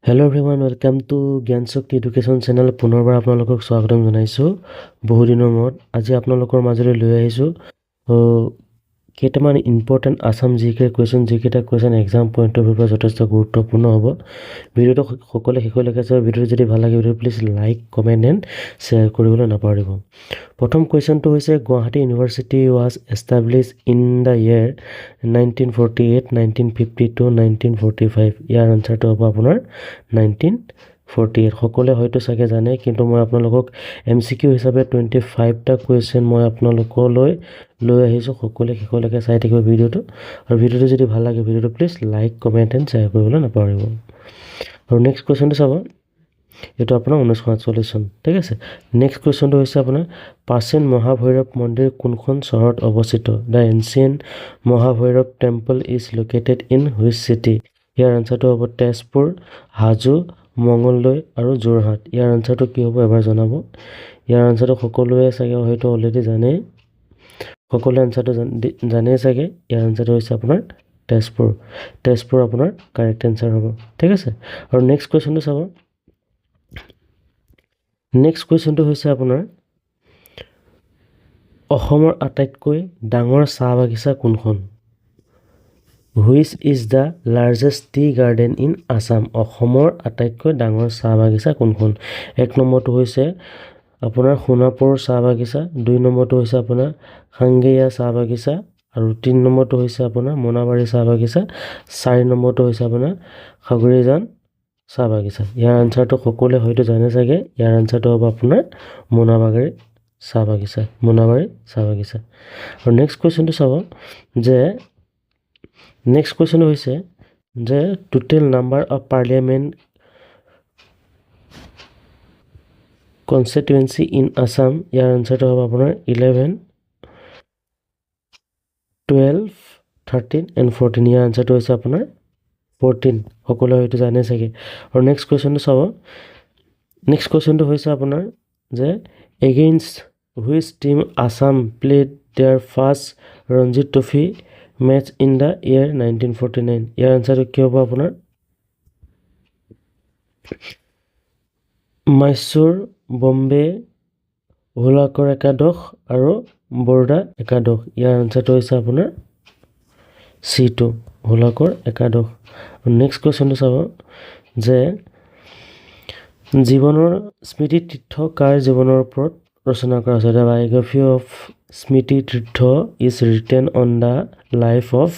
Hello everyone, welcome to Gyan Shakti Education channel. পুনৰবাৰ আপোনালোকক স্বাগতম জনাইছোঁ। বহুদিনৰ মূৰত আজি আপোনালোকৰ মাজলৈ লৈ আহিছোঁ কেইটামান ইম্পৰ্টেণ্ট আছাম জিকে কুৱেশ্যন, যিকেইটা কুৱেশ্যন এক্সাম পইণ্ট অফ ভিউৰ পৰা যথেষ্ট গুৰুত্বপূৰ্ণ হ'ব। ভিডিঅ'টো সকলোৱে শেষলৈকে চাব। ভিডিঅ'টো যদি ভাল লাগে, video please like, comment and share কৰিবলৈ নাপাহৰিব। প্ৰথম কুৱেশ্যনটো হৈছে, Gauhati University was establish in the year 1948, 1952, 1945। ইয়াৰ আনচাৰটো হ'ব আপোনাৰ 1948। সকলোৱে হয়তো চাগে জানে, কিন্তু মই আপোনালোকক এমচিকিউ হিচাপে 25টা কুৱেশ্যন মই আপোনালোকলৈ লৈ আহিছোঁ। সকলোৱে শেষলৈকে চাই থাকিব ভিডিঅ'টো আৰু ভিডিঅ'টো যদি ভাল লাগে, ভিডিঅ'টো please like, comment and share কৰিবলৈ নাপাহৰিব। আৰু নেক্সট কুৱেশ্যনটো চাব, এইটো আপোনাৰ 1948 চন, ঠিক আছে। নেক্সট কুৱেশ্যনটো হৈছে আপোনাৰ, প্ৰাচীন মহাভৈৰৱ মন্দিৰ কোনখন চহৰত অৱস্থিত? The ancient Mahabhairav temple is located in which city? ইয়াৰ আনচাৰটো হ'ব তেজপুৰ, হাজো, মঙলদৈ আৰু যোৰহাট। ইয়াৰ আনচাৰটো কি হ'ব এবাৰ জনাব। ইয়াৰ আনচাৰটো সকলোৱে চাগে হয়তো অলৰেডি জানেই। সকলোৱে আনচাৰটো জানেই চাগে। ইয়াৰ আনচাৰটো হৈছে আপোনাৰ তেজপুৰ। তেজপুৰ আপোনাৰ কাৰেক্ট এনচাৰ হ'ব, ঠিক আছে। আৰু নেক্সট কুৱেশ্যনটো চাব। নেক্সট কুৱেশ্যনটো হৈছে আপোনাৰ, অসমৰ আটাইতকৈ ডাঙৰ চাহ বাগিচা কোনখন? Which is the largest tea garden in Assam? অসমৰ আটাইতকৈ ডাঙৰ চাহ বাগিচা কোনখন? এক নম্বৰটো হৈছে আপোনাৰ সোণাপুৰ চাহ বাগিচা, দুই নম্বৰটো হৈছে আপোনাৰ সাংগেয়া চাহ বাগিচা আৰু তিনি নম্বৰটো হৈছে আপোনাৰ মোনাবাৰী চাহ বাগিচা, চাৰি নম্বৰটো হৈছে আপোনাৰ খাগৰিজান চাহ বাগিচা। ইয়াৰ আনচাৰটো সকলোৱে হয়তো জানে চাগে। ইয়াৰ আনচাৰটো হ'ব আপোনাৰ মোনাবাৰী চাহ বাগিচা, মোনাবাৰী চাহ বাগিচা। আৰু নেক্সট কুৱেশ্যনটো চাব যে নেক্সট কুৱেশ্যনটো হৈছে যে total number of parliament constituency in Assam। ইয়াৰ আনচাৰটো হ'ব আপোনাৰ 11, 12, 13 and 14। ইয়াৰ আনচাৰটো হৈছে আপোনাৰ 14। সকলোৱে হয়তো জানে চাগে। আৰু নেক্সট কুৱেশ্যনটো চাব। নেক্সট কুৱেশ্যনটো হৈছে আপোনাৰ যে against which team Assam played their first Ranji Trophy match in the year 1949? ইয়াৰ আনচাৰটো কি হ'ব আপোনাৰ? মাইচুৰ, বম্বে, হোলাকৰ একাদশ আৰু বৰোদা একাদশ। ইয়াৰ আনচাৰটো হৈছে আপোনাৰ চিটো, হোলাকৰ একাদশ। নেক্সট কুৱেশ্যনটো চাব যে জীৱনৰ স্মৃতি তীৰ্থ কাৰ জীৱনৰ ওপৰত ৰচনা কৰা হৈছে? The biography of Smriti Tirtha is written on the life of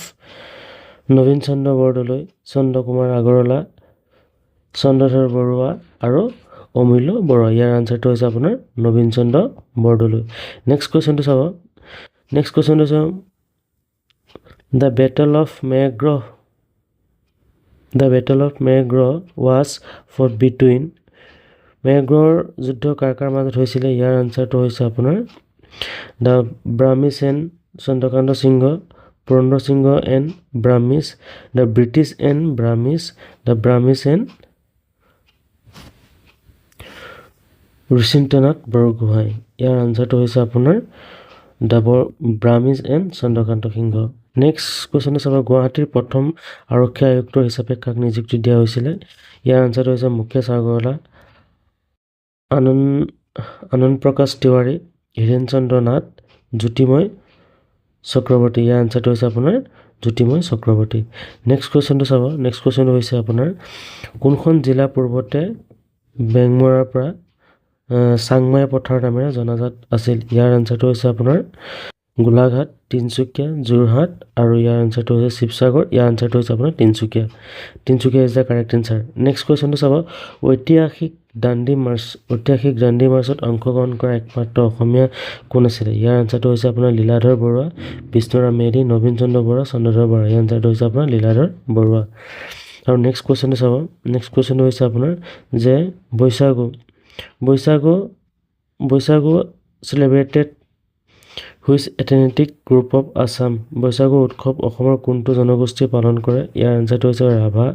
Nabin Chandra Bordoloi, Chandra Kumar Agarwala, Chandradhar Barua আৰু অমূল্য বৰুৱা। ইয়াৰ আনচাৰটো হৈছে আপোনাৰ নবীন চন্দ্ৰ বৰদলৈ। নেক্সট কুৱেশ্যনটো চাব। নেক্সট কুৱেশ্যনটো হৈছে, the battle of Megrah was fought between। মেগ্ৰৰ যুদ্ধ কাৰ কাৰ মাজত হৈছিলে? ইয়াৰ আনচাৰটো হৈছে আপোনাৰ the Burmese and Chandrakanta Singha, Purandar Singha and Burmese, the British and Burmese, the Burmese and Richintranath Borgohain। ইয়াৰ আনচাৰটো হৈছে আপোনাৰ the Burmese and Chandrakanta Singha। Next কুৱেশ্যনটো চাব, গুৱাহাটীৰ প্ৰথম আৰক্ষী আয়ুক্ত হিচাপে কাক নিযুক্তি দিয়া হৈছিলে? ইয়াৰ আনচাৰটো হৈছে মুকেশ আগৰৱালা, আনন্দ প্ৰকাশ তিৱাৰী, হীৰেণ চন্দ্ৰ নাথ, জ্যোতিৰ্ময় চক্ৰৱৰ্তী। ইয়াৰ আনচাৰটো হৈছে আপোনাৰ জ্যোতিৰ্ময় চক্ৰৱৰ্তী। নেক্সট কুৱেশ্যনটো চাব। নেক্সট কুৱেশ্যনটো হৈছে আপোনাৰ, কোনখন জিলা পূৰ্বতে বেংমৰাৰ পৰা চাংমাই পথাৰ নামেৰে জনাজাত আছিল? ইয়াৰ আনচাৰটো হৈছে আপোনাৰ গোলাঘাট, তিনিচুকীয়া, যোৰহাট আৰু ইয়াৰ আনচাৰটো হৈছে শিৱসাগৰ। ইয়াৰ আনচাৰটো হৈছে আপোনাৰ Tinsukia. Tinsukia is the correct answer। Next কুৱেশ্যনটো চাব, ঐতিহাসিক দাণ্ডি মাৰ্চ, ঐতিহাসিক দাণ্ডি মাৰ্চত অংশগ্ৰহণ কৰা একমাত্ৰ অসমীয়া কোন আছিলে? ইয়াৰ আনচাৰটো হৈছে আপোনাৰ লীলাধৰ বৰুৱা, বিষ্ণুৰাম মেধি, নবীন চন্দ্ৰ বৰুৱা, চন্দ্ৰধৰ বৰুৱা। ইয়াৰ আনচাৰটো হৈছে আপোনাৰ লীলাধৰ বৰুৱা। আৰু নেক্সট কুৱেশ্যনটো চাব। নেক্সট কুৱেশ্যনটো হৈছে আপোনাৰ যে Baisagu celebrated which ethnic group of Assam? Baisagu উৎসৱ অসমৰ কোনটো জনগোষ্ঠীয়ে পালন কৰে? ইয়াৰ আনচাৰটো হৈছে ৰাভা,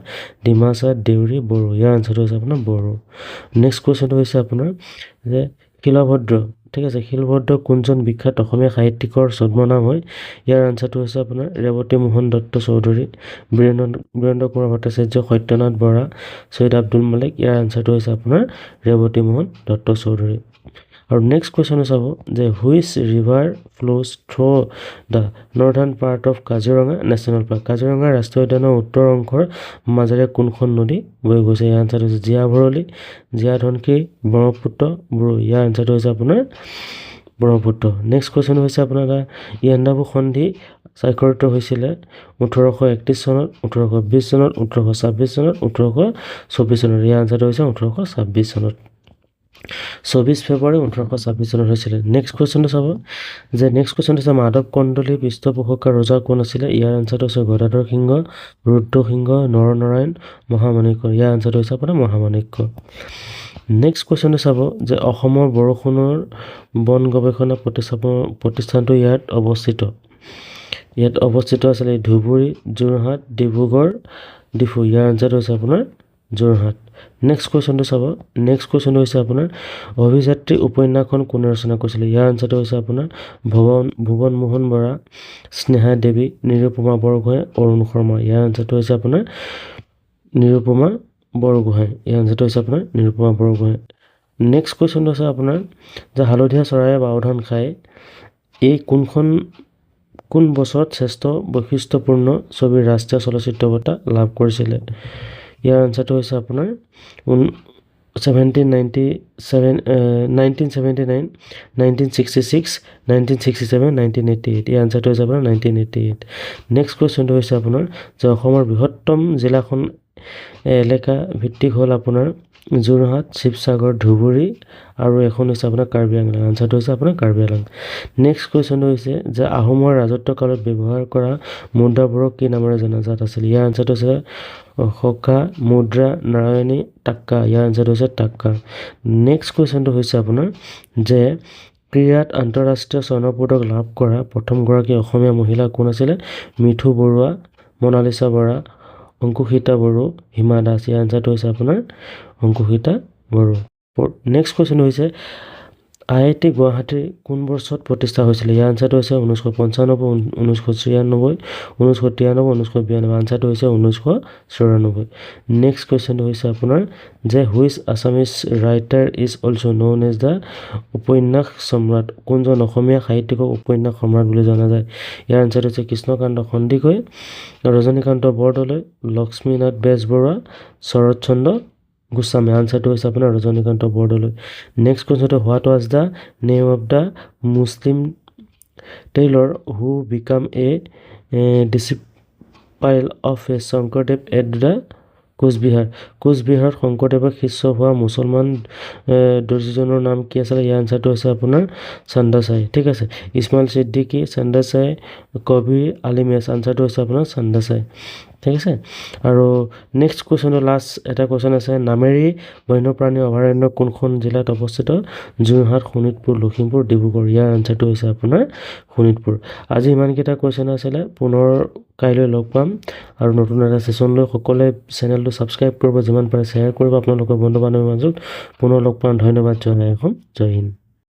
ডিমাচা, দেউৰী, বড়ো। ইয়াৰ আনচাৰটো হৈছে আপোনাৰ বড়ো। নেক্সট কুৱেশ্যনটো হৈছে আপোনাৰ যে শিলভদ্ৰ, ঠিক আছে, শিলভদ্ৰ কোনজন বিখ্যাত অসমীয়া সাহিত্যিকৰ ছদ্মনাম হয়? ইয়াৰ আনচাৰটো হৈছে আপোনাৰ ৰেৱতী মোহন দত্ত চৌধুৰী, বীৰেন্দ্ৰ কুমাৰ ভট্টাচাৰ্য, সত্যনাথ বৰা, ছৈয়দ আব্দুল মালিক। ইয়াৰ আনচাৰটো হৈছে আপোনাৰ ৰেৱতী মোহন দত্ত চৌধুৰী। আৰু নেক্সট কুৱেশ্যনটো চাব যে which river flows through the northern part of Kaziranga National Park? Kaziranga ৰাষ্ট্ৰীয় উদ্যানৰ উত্তৰ অংশৰ মাজেৰে কোনখন নদী বৈ গৈছে? ইয়াৰ আনচাৰটো হৈছে জীয়া ভৰলী, জীয়া ধনশিৰি, ব্ৰহ্মপুত্ৰ, বড়ো। ইয়াৰ আনচাৰটো হৈছে আপোনাৰ ব্ৰহ্মপুত্ৰ। নেক্সট কুৱেশ্যন হৈছে আপোনাৰ ইয়াণ্ডাবু সন্ধি স্বাক্ষৰিত হৈছিলে 1831 চনত, 1820 চনত, 1826 চনত, 1824 চনত। ইয়াৰ আনচাৰটো হৈছে 1826 চনত, 24 ফেব্ৰুৱাৰী 1826 চনত হৈছিলে। নেক্সট কুৱেশ্যনটো চাব যে নেক্সট কুৱেশ্যনটো হৈছে মাধৱ কন্দলীৰ পৃষ্ঠপোষক ৰজা কোন আছিলে? ইয়াৰ আনচাৰটো হৈছে গদাধৰ সিংহ, ৰুদ্ৰসিংহ, নৰনাৰায়ণ, মহামাণিক্য। ইয়াৰ আনচাৰটো হৈছে আপোনাৰ মহামাণিক্য। নেক্সট কুৱেশ্যনটো চাব যে অসমৰ বৰষুণৰ বন গৱেষণা প্ৰতিষ্ঠানটো ইয়াত অৱস্থিত আছিলে ধুবুৰী, যোৰহাট, ডিব্ৰুগড়, ডিফু। ইয়াৰ আনচাৰটো হৈছে আপোনাৰ যোৰহাট। নেক্সট কুৱেশ্যনটো চাব। নেক্সট কুৱেশ্যনটো হৈছে আপোনাৰ অভিযাত্ৰী উপন্যাসখন কোনে ৰচনা কৰিছিলে? ইয়াৰ আনচাৰটো হৈছে আপোনাৰ ভুৱন মোহন বৰা, স্নেহা দেৱী, নিৰুপমা বৰগোহাঁই, অৰুণ শৰ্মা। ইয়াৰ আনচাৰটো হৈছে আপোনাৰ নিৰুপমা বৰগোহাঁই। ইয়াৰ আনচাৰটো হৈছে আপোনাৰ নিৰুপমা বৰগোহাঁই। নেক্সট কুৱেশ্যনটো হৈছে আপোনাৰ যে হালধীয়া চৰাইয়ে বাওধান খায় এই কোন বছৰত শ্ৰেষ্ঠ বৈশিষ্ট্যপূৰ্ণ ছবিৰ ৰাষ্ট্ৰীয় চলচ্চিত্ৰ বঁটা লাভ কৰিছিলে? ইয়াৰ আনচাৰটো হৈছে আপোনাৰ 1797, 1979, 1966, 1967, 1988। ইয়াৰ আনচাৰটো হৈছে আপোনাৰ 1988। নেক্সট কুৱেশ্যনটো হৈছে আপোনাৰ যে অসমৰ বৃহত্তম জিলাখন এলেকা ভিত্তিক হ'ল আপোনাৰ যোৰহাট, শিৱসাগৰ, ধুবুৰী আৰু এখন হৈছে আপোনাৰ কাৰ্বি আংলং। আনচাৰটো হৈছে আপোনাৰ কাৰ্বি আংলং। নেক্সট কুৱেশ্যনটো হৈছে যে আহোমৰ ৰাজত্বকালত ব্যৱহাৰ কৰা মুদ্ৰাবোৰক কি নামেৰে জনাজাত আছিল? ইয়াৰ আনচাৰটো হৈছে সখা, মুদ্ৰা, নাৰায়ণী, টাক্কা। ইয়াৰ আনচাৰটো হৈছে টাক্কা। নেক্সট কুৱেশ্যনটো হৈছে আপোনাৰ যে ক্ৰীড়াত আন্তঃৰাষ্ট্ৰীয় স্বৰ্ণ পদক লাভ কৰা প্ৰথমগৰাকী অসমীয়া মহিলা কোন আছিলে? মিঠু বৰুৱা, মনালিছা বৰা, অংকুশিতা বড়ো, হিমা দাস। ইয়াৰ আনচাৰটো হৈছে আপোনাৰ অংকুশিতা বড়ো। নেক্সট কুৱেশ্যন হৈছে আই I T গুৱাহাটীৰ কোন বৰ্ষত প্ৰতিষ্ঠা হৈছিলে? ইয়াৰ আনচাৰটো হৈছে 1995, 1996, 1993, 1992। আনচাৰটো হৈছে 1994। নেক্সট কুৱেশ্যনটো হৈছে আপোনাৰ যে which Assamese writer is also known as the উপন্যাস সম্ৰাট? কোনজন অসমীয়া সাহিত্যিকক উপন্যাস সম্ৰাট বুলি জনা যায়? ইয়াৰ আনচাৰটো হৈছে কৃষ্ণকান্ত সন্দিকৈ, ৰজনীকান্ত বৰদলৈ, লক্ষ্মীনাথ বেজবৰুৱা, শৰৎ চন্দ্ৰ গোস্বামী। আনচাৰটো হৈছে আপোনাৰ ৰজনীকান্ত বৰদলৈ। নেক্সট কুৱেশ্যনটো, what was the name of the Muslim tailor who became a disciple of a Sankardev at the Cooch Behar? কোচবিহাৰত শংকৰদেৱৰ শিষ্য হোৱা মুছলমান দৰ্জীজনৰ নাম কি আছিলে? ইয়াৰ আনচাৰটো হৈছে আপোনাৰ চান্দাচাই। ঠিক আছে, ইছমাইল ছিদ্দিকী, চান্দাচাই, কবিৰ আলিমেছ। আনচাৰটো হৈছে আপোনাৰ চান্দাচাই। ঠিক আছে, আৰু নেক্সট কুৱেশ্যনটো, লাষ্ট এটা কুৱেশ্যন আছে, নামেৰি বন্যপ্ৰাণী অভয়াৰণ্য কোনখন জিলাত অৱস্থিত? যোৰহাট, শোণিতপুৰ, লখিমপুৰ, ডিব্ৰুগড়। ইয়াৰ আনচাৰটো হৈছে আপোনাৰ শোণিতপুৰ। আজি ইমানকেইটা কুৱেশ্যন আছিলে। পুনৰ কাইলৈ লগ পাম আৰু নতুন এটা ছেশ্যন লৈ। সকলোৱে চেনেলটো ছাবস্ক্ৰাইব কৰিব, যিমান পাৰে শ্বেয়াৰ কৰিব আপোনালোকৰ বন্ধু বান্ধৱীৰ মাজত। পুনৰ লগ পাম। ধন্যবাদ। জয় অসম, জয় হিন্দ।